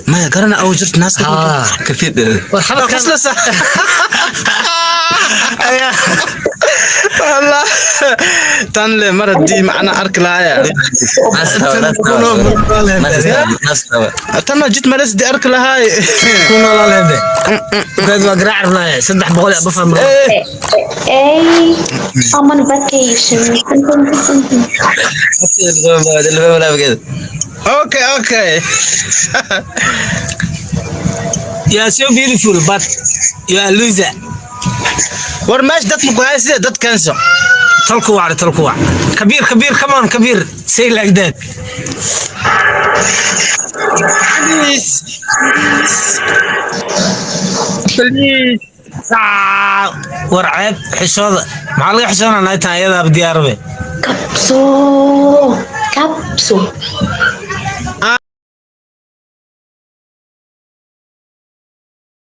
Maya garana oo jirta naaska. War xabadkan Qoslasa. Wallah. Tan le mar haddii macna arki lahaaya. Tan jid mares di arki lahaay. Ku noolaa leede ukaad waa garaac rabnaaye 300 iyo abafaa mar. Hey, I'm on vacation. Something, something. Okay. You are so beautiful, but you are loser. War meesha dadka ku haysta dad keenso. Talku wac, talku wac. Kabiir, Kabiir, come on, Kabiir, say like that. Please. Please. War ceeb xishooda, maxaa laga xishoonaa? Naagtan ayadaaba diyaarabe. Capso. Capso.